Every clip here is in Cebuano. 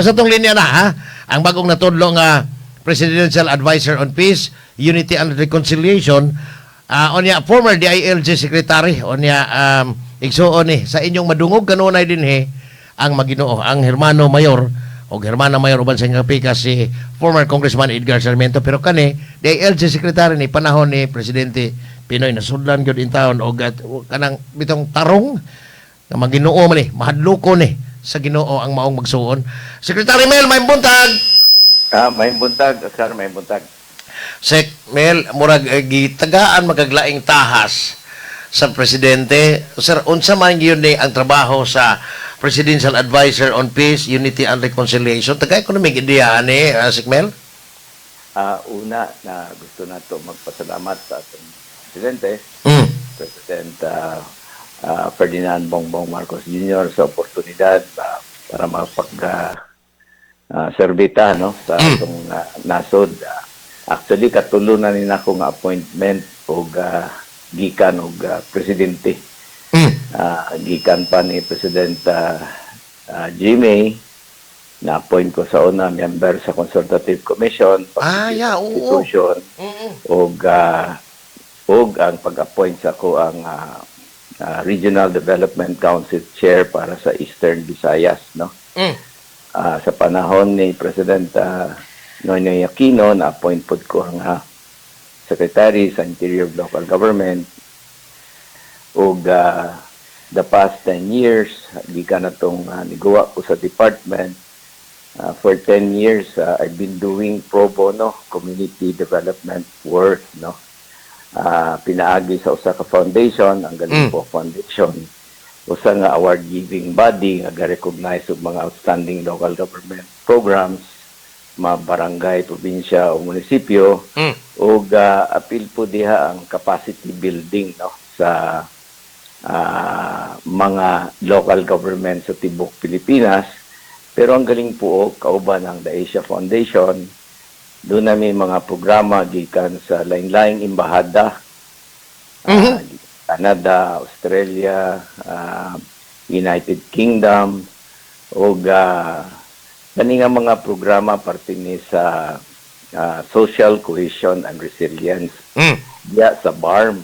Sa atong linya na ha, ang bagong natudlo nga Presidential Advisor on Peace, Unity and Reconciliation, unya former DILG Secretary, unya igsuon ni sa inyong madungog kanunay dinhi ang Maginoo, ang Hermano Mayor o Hermana Mayor uban sa inyong kapika si former Congressman Edgar Sarmiento, pero kani DILG Secretary ni panahon ni Presidente PNoy, nasudlan gyud in town og kanang bitong tarong nga Maginoo man ni, mahadloko ni sa Ginoo ang maong magsuon. Secretary Mel, may buntag. May buntag, sir, may buntag. Sec Mel, murag gitagaan magaglaing tahas sa presidente. Sir, unsa man gyud ni ang trabaho sa Presidential Advisor on Peace, Unity and Reconciliation? Taga economic ideya ani, Sec Mel? Una na gusto nato magpasalamat sa atong presidente, President Ferdinand Bongbong Marcos Jr. sa oportunidad para mapag serbita, no, sa atong nasod. Actually, katulo na ni nako nga appointment og gikan og presidente. Gikan pa ni President GMA, na-appoint ko sa una member sa Consultative Commission Ah, yeah, oo. Constitution ug ang pag-appoint sa ako ang Regional Development Council Chair para sa Eastern Visayas, no. Sa panahon ni President Noynoy Aquino, na-appoint pod ko ang Secretary sa Interior of Local Government ug the past 10 years gikan na tong niguwa ko sa department. For 10 years I've been doing pro bono community development work, no, pinaagi sa usa ka foundation, ang Galipo Foundation, usa nga award giving body nga ga-recognize og mga outstanding local government programs, ma barangay, probinsya o munisipyo, ug apil po diha ang capacity building, no, sa mga local government sa tibok Pilipinas. Pero ang Galing Pook, kauban ang The Asia Foundation, doon na may mga programa gikan sa lain-laing embahada, Canada, Australia, United Kingdom ug kani nga mga programa parte ni sa social cohesion and resilience diya sa BARMM.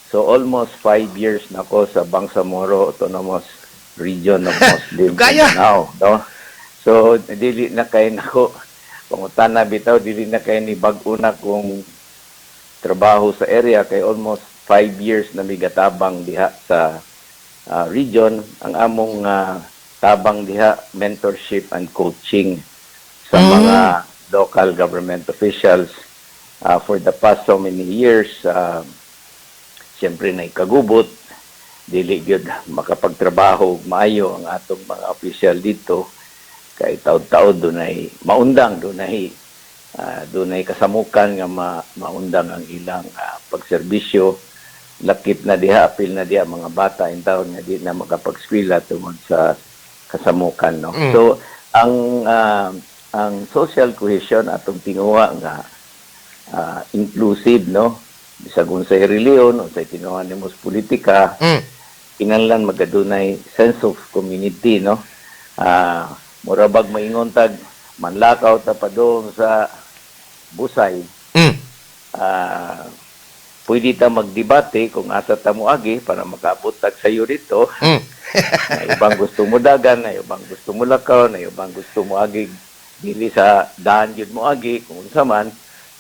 So almost 5 years na ko sa Bangsamoro Autonomous Region of Muslim Kaya. Mindanao, no? So dili na kay nako pangutana bitaw, dili na kay ni bag-o na kong trabaho sa area kay almost 5 years na migatabang diha sa region. Ang among tabang diha, mentorship and coaching sa mga local government officials for the past so many years. Siyempre na ikagubot, dili gyud makapagtrabaho og maayo ang atong mga official dito kay taud-taud dunay maundang, dunay kasamukan nga maundang ang ilang pagserbisyo. Lakip na diha, apil na diha mga bata in taon nga di na makapagskwela tungod sa kasamukan, no. So ang social cohesion, atong tinguha nga inclusive, no, bisag unsay relihiyon, unsay tinguha nimo sa politika, kinahanglan magadunay sense of community, no. Mura bag maingon tag manlakaw ta padung sa Busay, pwede ta magdebate kung asa ta moagi para makaabot tag sayo dito, na ibang gusto mo dagan, na ibang gusto mo lakaw, na ibang gusto mo agi dili sa daan yun mo agi, kung unsa man.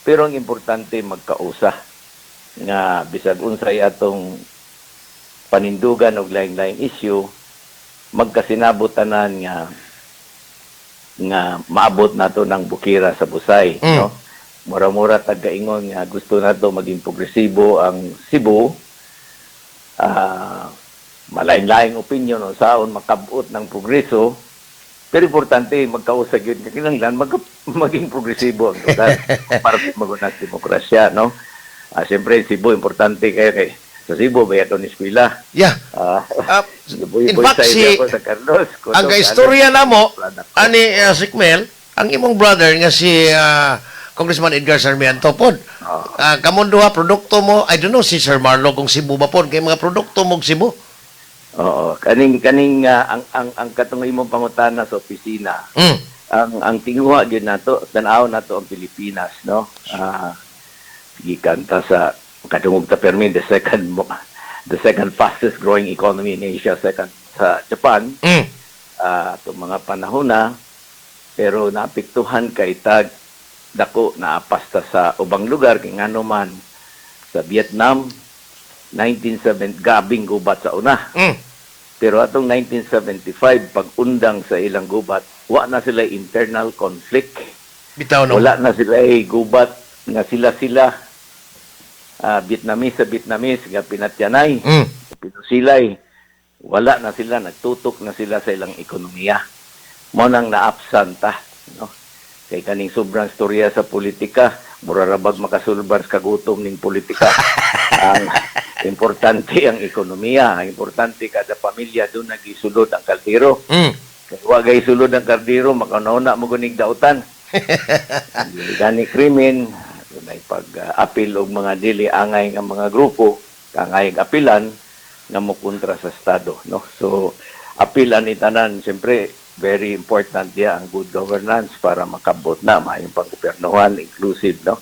Pero ang importante, magkausa nga bisag unsay atong panindugan og laing-laing issue, magkasinabot tanan nga nga maabot nato ng bukira sa Busay, no. Mura-mura tagaingon nga gusto nato maging progresibo ang Cebu, malain-laing opinion o saon makabot ng progreso, pero importante magkausag yun kay kinahanglan maging progresibo ang lugar para magunat demokrasya, no. Siyempre Cebu, importante kay kay sa Cebu bayad ni eskwela. In fact, si ako sa Carlos. Ang kaistorya namo ani Sec Mel, ang imong brother nga si Congressman Edgar Sarmiento pod. Kamon duha produkto mo, I don't know si Sir Marlo kung Cebu ba pod, kay mga produkto mo og Cebu. Oo, kaning kaning ang katong imong pangutana sa opisina. Ang tinguha gyud nato, tan-aw nato ang Pilipinas, no? Gikan ta sa kadungog ta permi the second fastest growing economy in Asia, second sa Japan. Atong mga panahon na, pero naapektuhan kay tag dako, naapas ta sa ubang lugar kay ngano man sa Vietnam 1970 gabing gubat sa una. Pero atong 1975, pag undang sa ilang gubat, wa na sila internal conflict. Bitaw, no. Wala na sila gubat nga sila-sila, Vietnamese sa Vietnamese nga pinatyanay, pinusilay. Wala na sila, nagtutok na sila sa ilang ekonomiya. Mao nang naapsan ta, no? Kay kaning sobrang storya sa politika, mura ra bag makasulbar sa kagutom ning politika. Ang importante ang ekonomiya, ang importante kada pamilya doon nagisulod ang kaldero. Kay wa gay sulod ang kaldero, makauna mo gunig dautan. Gani krimen, dunay pag-apil og mga dili angay nga mga grupo, kangay apilan nga mokontra sa estado, no? So apilan ni tanan, siyempre very important diya ang good governance para makabot na maayong panggobyernohan, inclusive, no?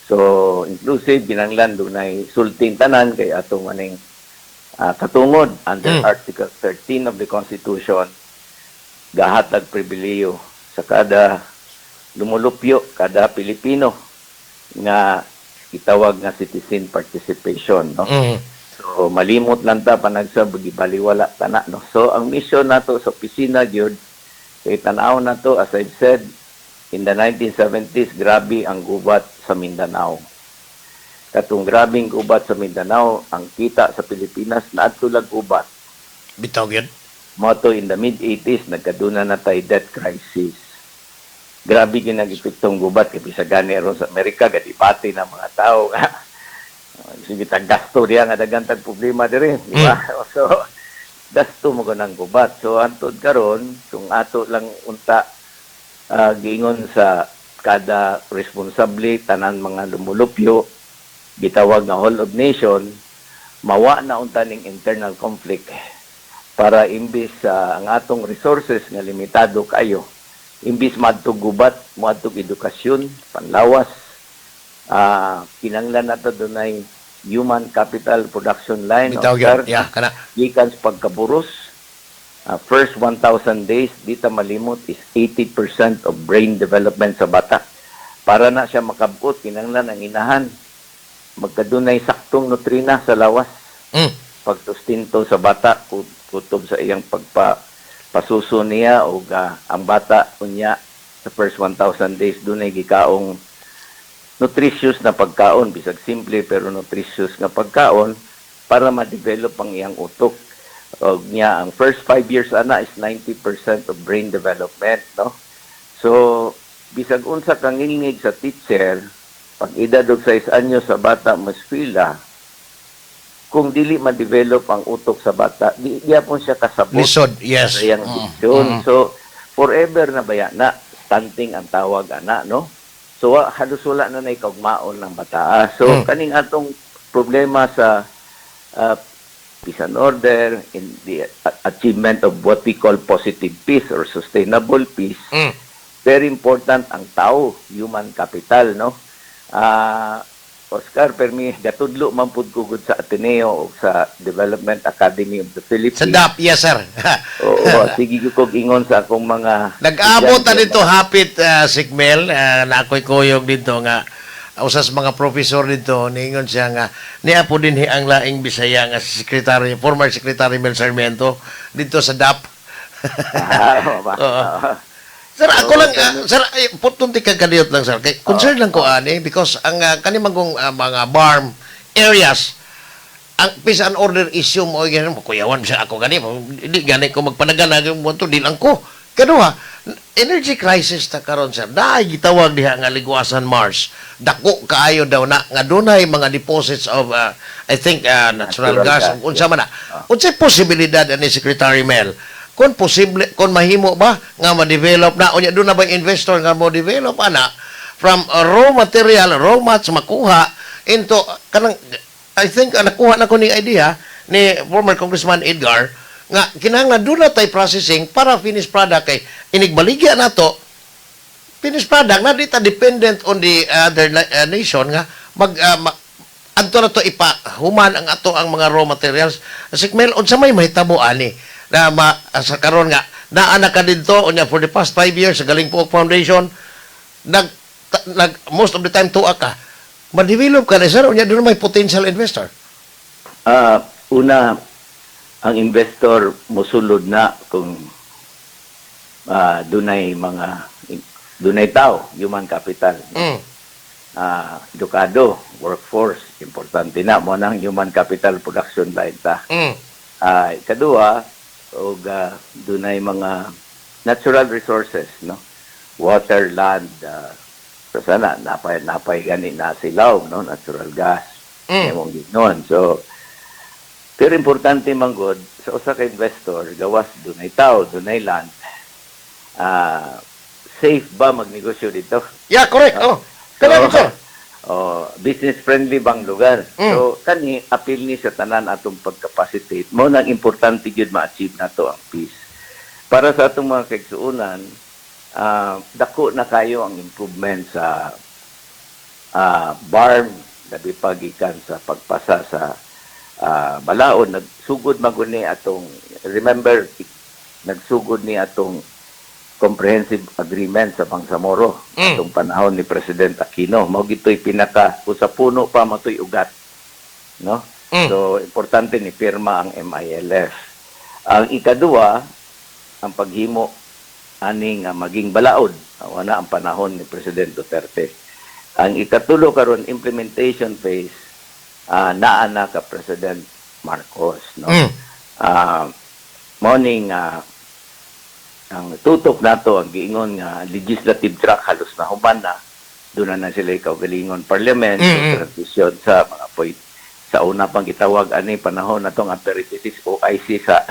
So inclusive kinahanglan dunay sulting tanan kay atong aning katungod under Article 13 of the Constitution, gahatag pribilehiyo sa kada lumulupyo, kada Pilipino nga itawag nga citizen participation, no? So malimot lang ta panagsab gibaliwala tana, no? So ang mission nato sa opisina gyud kay tan-aw nato, as I've said, in the 1970s grabe ang gubat sa Mindanao. Katong grabing gubat sa Mindanao, ang kita sa Pilipinas naadto lang gubat. Bitaw gyud. Mao to in the mid-80s nagkaduna na tay debt crisis. Grabe gyud nag-epektong gubat kay bisag gani ron sa Amerika gadibate na mga tao nga sige tag gasto diya nga daghan tag problema diri, di ba? So gasto mo ng gubat. So antod karon kung ato lang unta giingon sa kada responsable tanan mga lumulupyo, gitawag nga whole of nation, mawa na unta ning internal conflict para imbis ang atong resources nga limitado kayo, imbis madtog gubat, moadtog edukasyon panlawas. Kinahanglan nato dunay human capital production line. Bitaw Oscar. gyud. Yeah, kana. Gikan sa pagkaburos, first 1,000 days, di ta malimot, is 80% of brain development sa bata. Para na siya makabot, kinahanglan ang inahan magkadunay saktong nutrina sa lawas, pagsustinto sa bata kutob sa iyang pagpa pasuso niya o ang bata unya sa first 1,000 days dunay gikaong nutritious na pagkaon, bisag simple pero nutritious nga pagkaon para ma-develop ang iyang utok. Og niya ang first 5 years ana is 90% of brain development, no? So bisag unsa kang ngilngig sa teacher, pag edad og 6 anyos sa bata mo eskwela, kung dili ma-develop ang utok sa bata, di gyapon siya kasabot Lisod, yes. sa iyang diksyon. So forever na baya na stunting ang tawag ana, no? So halos wala na nay kaugmaon ng bata. So kaning atong problema sa peace and order in the achievement of what we call positive peace or sustainable peace, very important ang tao, human capital, no? Oscar, permi gatudlo man pud ko gud sa Ateneo o sa Development Academy of the Philippines. Sa DAP, yes, sir. Oo, sige ko ingon sa akong mga Nag-abot na estudyante. Dito hapit Sikmel, na ako'y kuyog dito nga usa sa mga professor dito, niingon siya nga niya po din ang laing Bisaya nga si secretary, former Secretary Mel Sarmiento dito sa DAP. Ah, ba? Oo. Sir, ako lang, sir, ay, putong ti kagkaliyot lang, sir. Kay, concern lang ko, ani, because ang kani magong mga BARMM areas, ang peace and order issue mo, ganun, kuyawan siya ako gani, hindi gani ko magpanagan, mo to, di lang ko. Kaduha, energy crisis ta karon, sir. Naay gitawag diha nga Liguasan Marsh. Dako kaayo daw na nga dunay mga deposits of I think natural Natural gas, gas, unsa man na. Unsay posibilidad ani, Secretary Mel? Kung posible, kung mahimo ba nga ma-develop na unya doon na ba investor nga mo develop ana from raw material, raw mats makuha into kanang I think nakuha na ko ni idea ni former Congressman Edgar nga kinahanglan doon na tay processing para finished product kay inigbaligya nato. finished product na di ta dependent on the other nation nga mag adto na to ipa human ang ato ang mga raw materials. Sec Mel, unsa may mahitabo ani na sa karon nga naa na ka didto, unya for the past 5 years sa Galing Pook Foundation, nag most of the time tuwa ka, ma-develop ka na, sir, unya doon may potential investor? Una, ang investor mosulod na kung dunay mga dunay tao, human capital. Edukado, workforce, importante na mo nang human capital production line ta. Ikaduha, og dunay mga natural resources, no? Water, land, so sana napay napay gani na silaw, no? Natural gas. Imong ginon. So pero importante man gud sa usa ka investor, gawas dunay tao, dunay land. Safe ba magnegosyo dito? Yeah, correct. Oh, kaya sir. Oh, business friendly bang lugar? So kani apil ni sa tanan atong pagcapacitate. Mo nang importante gyud ma-achieve nato ang peace. Para sa atong mga kaigsuonan, dako na kayo ang improvement sa BARMM, labi pa gikan sa pagpasa sa balaod. Nagsugod man gud ni atong, remember, nagsugod ni atong comprehensive agreement sa Bangsamoro atong panahon ni President Aquino. Mao gito'y pinaka kung sa puno pa mato'y ugat, no? So importante ni pirma ang MILF. Ang ikaduha, ang paghimo ani nga maging balaod, wala ang panahon ni President Duterte. Ang ikatulo karon, implementation phase, naa na ka President Marcos, no? Mao ning ang tutok nato, ang giingon nga legislative track halos na human na. Doon na na sila kaugalingon parliament. So, transition sa mga point sa una pang gitawag ani panahon na tong 36 OIC sa,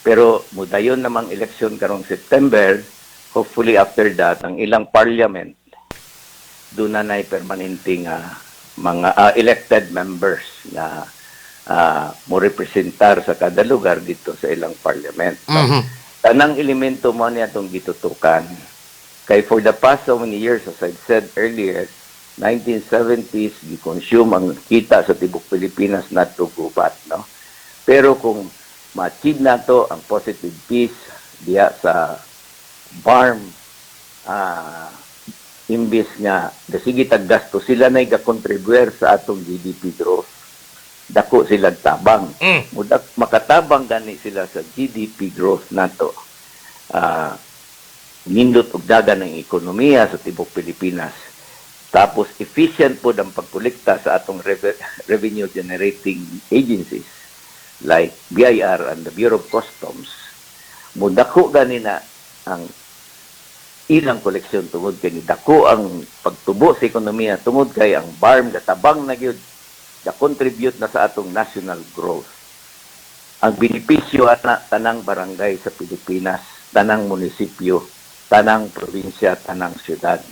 pero mudayon namang eleksyon karong September. Hopefully after that, ang ilang parliament doon na na'y permanente nga mga elected members na mo representar sa kada lugar dito sa ilang parliament. Tanang elemento mo niya itong gitutukan. Kay for the past so many years, as I've said earlier, 1970s, gi-consume ang kita sa tibok Pilipinas na gubat, no? Pero kung ma-achieve nato ang positive peace diya sa BARMM, imbis nga sige tag gasto, sila na ga-contribuer sa atong GDP growth. Dako sila tabang. Mudak makatabang gani sila sa GDP growth nato. Nindot og dagan ng ekonomiya sa tibok Pilipinas. Tapos efficient po ang pagkolekta sa atong revenue generating agencies like BIR and the Bureau of Customs. Mudako gani na ang ilang koleksyon tungod kay dako ang pagtubo sa ekonomiya tungod kay ang BARMM gatabang na gyud, ga-contribute na sa atong national growth. Ang benepisyo ana tanang barangay sa Pilipinas, tanang munisipyo, tanang probinsya, tanang syudad.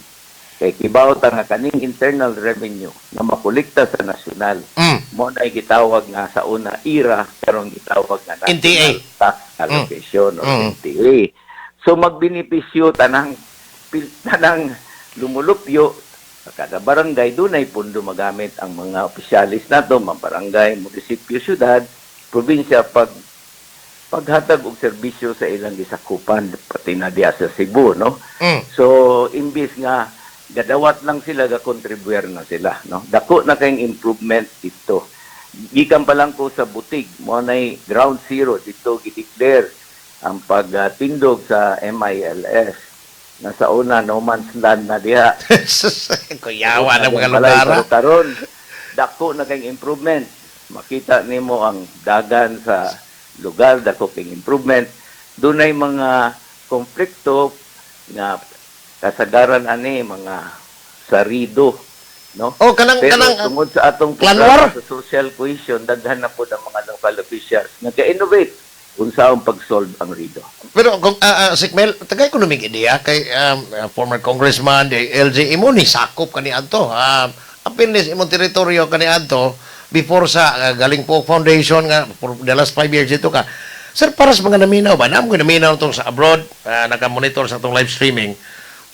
Kay kibaw ta nga kaning internal revenue nga makolekta sa nasyonal, mo na gitawag nga sa una IRA, karon gitawag nga National NTA. Tax Allocation or NTA. So magbenepisyo tanang lumulupyo sa kada barangay, dunay pundo magamit ang mga opisyalis nato, mga barangay, munisipyo, syudad, probinsya, pag paghatag og serbisyo sa ilang gisakupan, pati na diya sa Cebu, no? So imbis nga gadawat lang sila, ga-contribuer na sila, no? Dako na kayong improvement dito. Gikan pa lang ko sa Butig, mo nay ground zero dito gideclare ang pagtindog sa MILF. Nasa una no man's land na diha. Kuyawa ng mga Balay, lugar. Pero karon dako na kayong improvement. Makita nimo ang dagan sa lugar, dako kayong improvement. Dunay mga konflikto nga kasagaran ani mga sa rido, no? Oh, kanang Pero kanang tungod sa atong clan programa war? sa social cohesion, daghan na po ng mga local officials nga ga-innovate unsaon pag-solve ang rido. Pero kung Sec Mel, tagay ko numig ideya kay former congressman, the LG imo ni sakop kani adto. Apil ni imong teritoryo kani adto before sa Galing Pook Foundation nga for the last 5 years dito ka. Sir, para sa mga naminaw ba? Namo naminaw tong sa abroad, naka-monitor sa atong live streaming.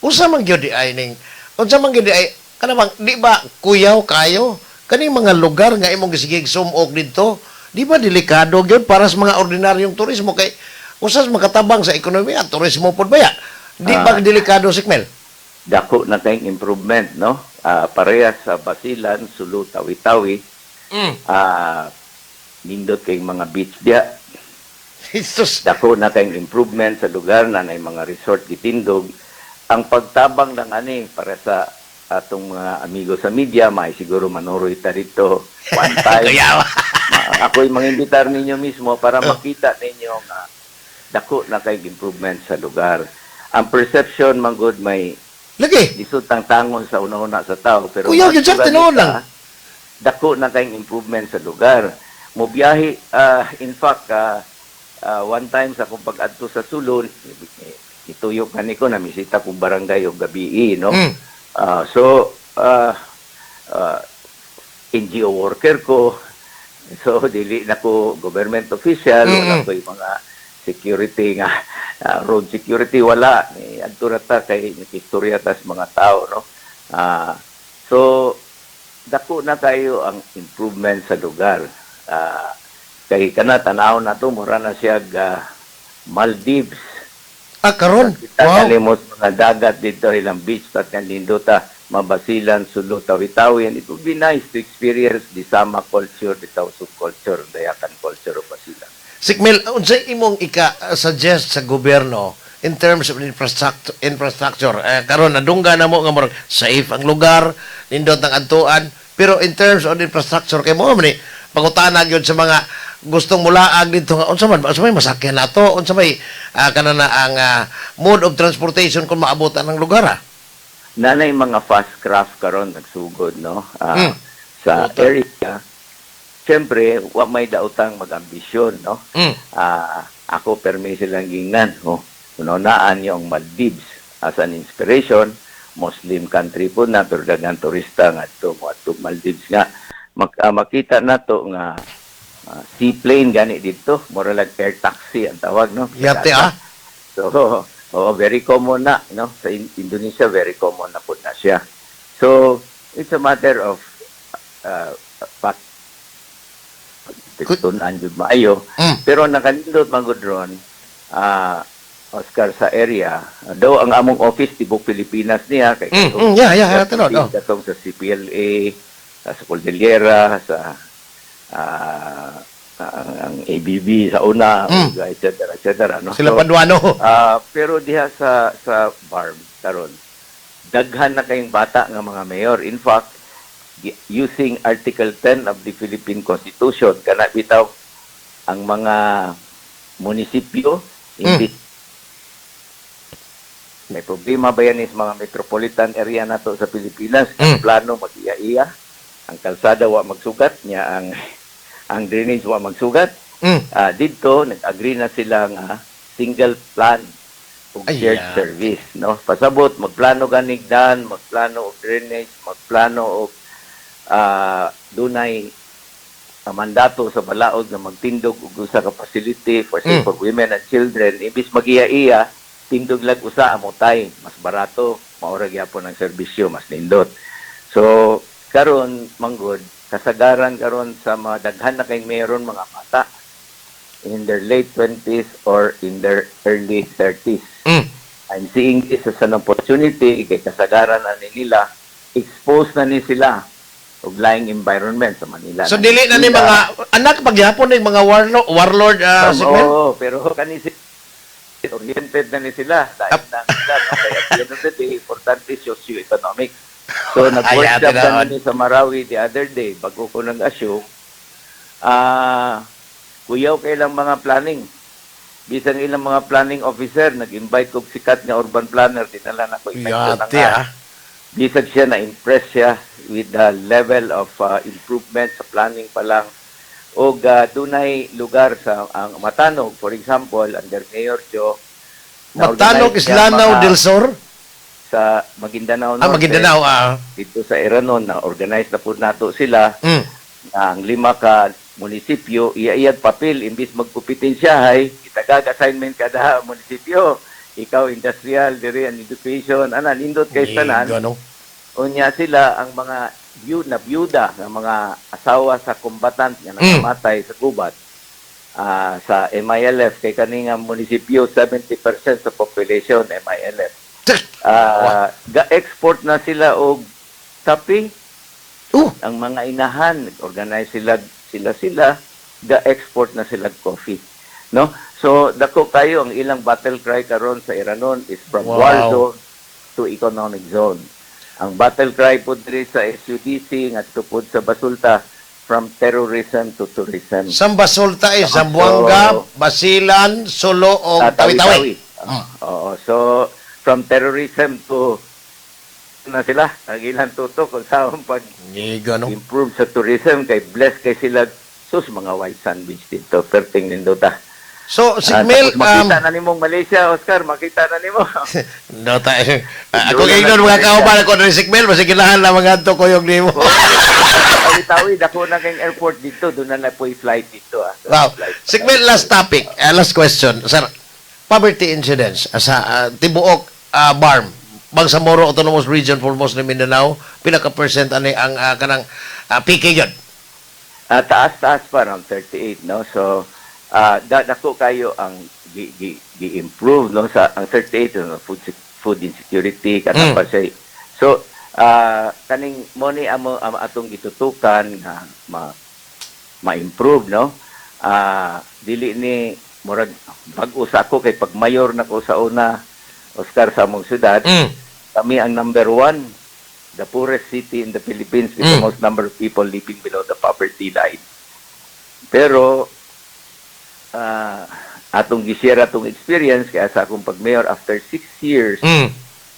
Unsa man gyud di ay ning unsa man gyud di ay kana bang di ba kuyaw kayo kaning mga lugar nga imong gisigig sumok didto, di ba delikado gyud para sa mga ordinaryong turismo kay usas makatabang sa ekonomiya turismo pud baya? Di ba delikado, Sec Mel? Dako na kayong improvement, no? Parehas sa Basilan, Sulu, Tawi-Tawi. Nindot kayong mga beach diya. Jesus. Dako na kayong improvement sa lugar na nay mga resort gitindog. Ang pagtabang lang ani para sa atong mga amigo sa media, may siguro manuroy ta dito one time. Kuyaw. Ako'y mangimbitar ninyo mismo para makita ninyo nga dako na kay improvement sa lugar. Ang perception man gud may lisod tangtangon sa una-una sa tao, pero Kuyaw gyud, sir, masuran tinuod kita, lang. dako na kayong improvement sa lugar. Mobiyahe, in fact, one time sa akong pag-adto sa Sulu, ituyo kani ko, namisita kong barangay og gabi, no? So, NGO worker ko, so dili na ko government official, wala ko yung mga security nga, road security, wala. Ni adto ra ta kay istorya tas mga tao, no? So, dako na kayo ang improvement sa lugar. Kay kana tanaw na to, mura na siya Maldives. Ah, karon. Kita kalimot mga dagat dito, ilang beach at kan nindota, Mabasilan, Sulu, Tawi-Tawi, and it would be nice to experience the Sama culture, the Tausug culture, the Yakan culture of Basilan. Sec Mel, unsay imong ika-suggest sa gobyerno in terms of infrastructure? Eh, karon nadungga na mo nga murag safe ang lugar, nindot ang adtuan, pero in terms of infrastructure kay mo man ni pangutana gyud sa mga gustong mulaag dito nga unsa man unsa may masakyan nato, unsa may kana na ang mode of transportation kung maabutan ang lugar ah? Nanay mga fast craft karon nagsugod, no? Sa Puta. area. Siyempre, wa may daotang mag-ambisyon, no? Ako permi silang gingnan, oh. Unaan yung Maldives as an inspiration, Muslim country po na pero daghan turista nga adto mo adto Maldives nga makita nato nga seaplane gani dito, mura like air taxi ang tawag, no? Yate ah. So, oh, very common na, no? Sa Indonesia, very common na po na siya. So, it's a matter of fact tun-an jud maayo. Pero nakanindot man gud ron, Oscar, sa area, daw ang among office tibok Pilipinas niya kay Yeah, tinuod, oh. katong sa CPLA, sa Cordillera, sa ang ABB sa una, et cetera, et cetera, no? Sila So, Paduano. Pero diha sa BARMM karon, daghan na kayong bata nga mga mayor. In fact, using Article 10 of the Philippine Constitution, kana bitaw ang mga munisipyo hindi may problema ba yan is mga metropolitan area nato sa Pilipinas, ang plano mag-iya-iya, ang kalsada wa magsugat niya, ang drainage wa magsugat. Dito nag-agree na sila nga single plan ug Ay, shared service, no? Pasabot magplano ganig dan, magplano og drainage, magplano og dunay ang mandato sa balaod nga magtindog og usa ka facility for say for women and children, imbis magiya-iya, tindog lag usa amotay, mas barato, maura gyapon ang serbisyo, mas nindot. So karon manggod kasagaran karon sa mga daghan na kay meron mga bata in their late 20s or in their early 30s. I'm seeing this as an opportunity kay kasagaran ani nila exposed na ni sila og laing environment sa Manila. So dili na ni Sila. mga anak pagyapon ni mga warlord Sec Mel? Oo, pero kani si oriented na ni sila dahil na sila, no? Kaya at the end of the day, importante socio-economic. So nag-workshop Ay, ate kami sa Marawi the other day bago ko nag-assume. Kuyaw kay ilang mga planning. Bisan ilang mga planning officer, nag-invite kog sikat nga urban planner, di na lang ako i-mention ang Yate ah. Bisag siya na-impress siya with the level of improvement sa planning pa lang. O dunay lugar sa ang Matanog, for example, under Mayor Joe, Matanog na-organize is niya Lanao del Sur? Sa Maguindanao Ah, Norte. Maguindanao ah. Dito sa Iranon, na-organize na po nato sila na ang lima ka munisipyo, iya-iyag papel, imbis magkumpetensya hay, itagag assignment kada munisipyo. Ikaw industrial, diri ang education, ana nindot kay tanan. Gano. Unya sila ang mga na byuda nga mga asawa sa combatant nga namatay sa gubat sa MILF, kay kani nga munisipyo, 70% sa population MILF. Ga-export na sila og kape. Ang mga inahan, organize sila sila sila, ga-export na sila og coffee. No? So dako kayo ang ilang battle cry karon sa Iranon is from war zone to economic zone. Ang battle cry po diri sa SUDC ngadto pod sa Basulta, from terrorism to tourism. Zambasulta eh, Zamboanga, Basilan, Sulu o Tawi-Tawi. Oo, so from terrorism to na sila ang ilang tutok kung saan pag Gano. Improve sa tourism kay bless kay sila, sus, mga white sand beach dito, perting nindota. So, Sikmel, Tapos makita na nimong Malaysia, Oscar, makita na nimo. No, ta, ako ingnon mga kauban ako ni Sikmel, masig kinahanglan na mga adto ko yung nimo. Tawi-Tawi, dako na kayong airport dito, doon na na po flight dito. Ah. So, flight. Sikmel, last topic, last question. Sir, poverty incidence sa tibuok BARMM, Bangsamoro Autonomous Region for Muslim Mindanao, pila ka percent ani ang kanang PK yun? Taas-taas pa, around 38, no? So, dako kayo ang gi, gi, gi-improve, no? Sa, ang 38, no? Food insecurity, kanang pa siya. So, kaning mo ni amo, amo atong gitutukan nga ma-improve, no? Dili ni murag bag-o sa ako kay pag mayor na ko sa una, Oscar, sa among syudad, kami ang number one, the poorest city in the Philippines with the most number of people living below the poverty line. Pero atong gi-share atong experience kaya sa akong pag-mayor, after 6 years,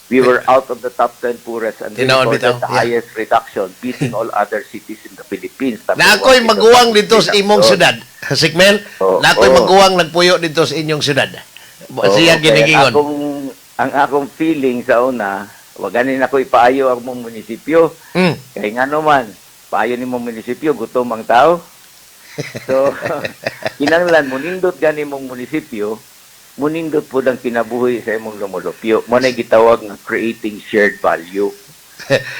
we were out of the top 10 poorest and we Tinuod recorded bitaw, the highest reduction, beating all other cities in the Philippines. Number Na ako'y one dito maguwang sa dito sa imong reduction. syudad. Sikmel, na ako'y maguwang nagpuyo dito sa inyong syudad. Oo, Siya kaya ginigingon. Ang akong feeling sa una, wag ganin ako ipaayo ang mong munisipyo. Kay nga naman, paayo ni mong munisipyo, gutom ang tao. So, kinanglan, munindot gani mong munisipyo, munindot po ang kinabuhi sa imong lumulupyo. Mo na gitawag nga creating shared value.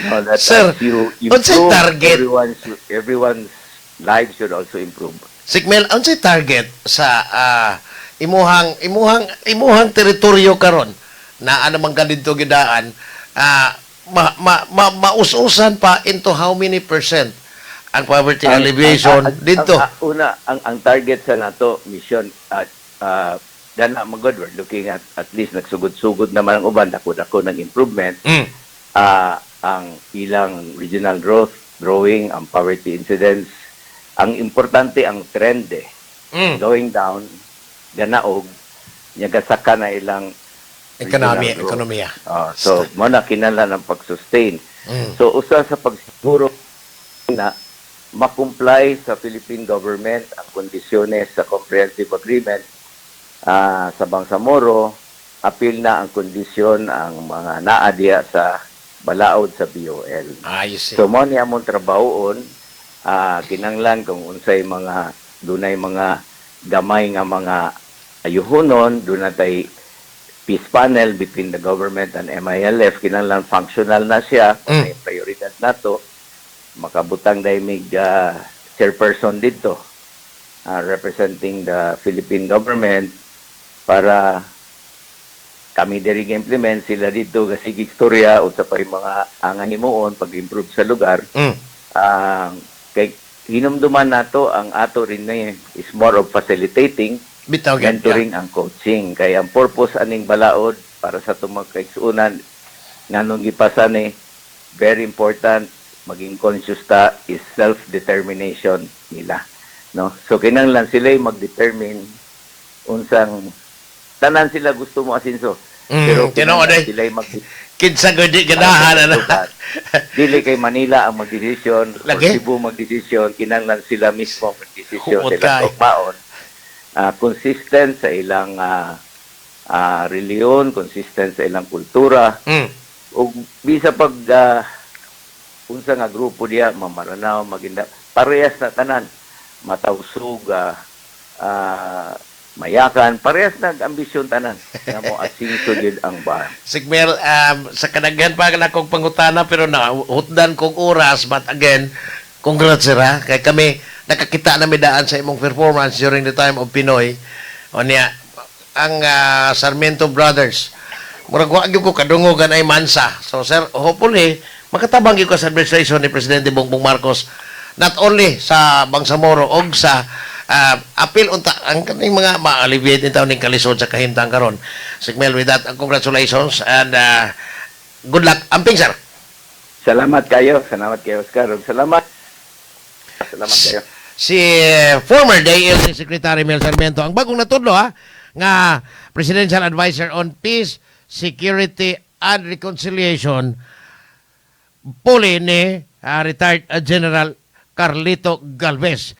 No, that Sir, as you unsay improve, target? everyone's life should also improve. Sikmel, unsay target sa imuhang teritoryo karon na ano man ka didto gidaan, ma, ma, ma, maus-usan pa into how many percent ang poverty alleviation dito? Una, ang target sa nato, mission, at dana magod, we're looking at least nagsugod-sugod naman ang uban, dako-dako ng improvement. Ang ilang regional growth, growing, ang poverty incidence, ang importante ang trend eh. Going down, ganaog, nyagasaka na ilang Ekonomiya, regional growth. Ekonomiya. So, mo na kinahanglan ang pag-sustain. So, usa sa pagsiguro na ma-comply sa Philippine government ang kondisyones sa comprehensive agreement sa Bangsamoro, apil na ang kondisyon ang mga naa diya sa balaod sa BOL. Ayos eh. So mo ni among trabahoon, kinanglan kung unsay mga dunay mga gamay nga mga ayuhonon, doon tay peace panel between the government and MILF, kinanglan functional na siya, may prioridad nato makabutang dahil may chairperson dito representing the Philippine government para kami diri implement, sila dito kasi istorya unsa pa yung mga ang himuon pag-improve sa lugar. Kay hinumduman nato ang ato rin na is more of facilitating, Bitaw gyud. mentoring ang coaching, kay ang purpose aning balaod para sa tumang kaigsuonan nganong gipasa ni, very important maging conscious ta, is self-determination nila, no? So kinahanglan sila mag-determine unsang tanan sila gusto mo asinso, pero Tinuod kinahanglan eh. sila mag Kinsa gud di ganahan ana. Dili kay Manila ang magdesisyon or Lagi. Cebu magdesisyon, kinahanglan sila mismo magdesisyon Huot sila kay. ugmaon. Consistent sa ilang reliyon, consistent sa ilang kultura, ug bisa pag unsa nga grupo diya, Mamaranaw, Maginda, parehas na tanan, matausug, Mayakan, parehas nag-ambisyon tanan nga mo asinso gyud ang BARMM. Sec Mel, sa kadaghan pa na kong pangutana pero na hutdan kong oras, but again, congrats, sir, ha. Kay kami nakakita na mi daan sa imong performance during the time of PNoy. O niya, ang Sarmiento Brothers. Murag wa gyud ko kadungogan ay mansa. So sir, hopefully makatabang gyud ka sa administration ni Presidente Bongbong Marcos, not only sa Bangsamoro og sa apil unta ang kaning mga ma-alleviate ni taon ning kalisod sa kahimtang karon. Sec Mel, with that, congratulations and good luck. Amping, sir. Salamat kayo, salamat kayo, Oscar. Ug salamat. Salamat kayo. Si former DILG Secretary Mel Sarmiento, ang bagong natudlo ha, nga Presidential Advisor on Peace, Security and Reconciliation, puli ni retired General Carlito Galvez.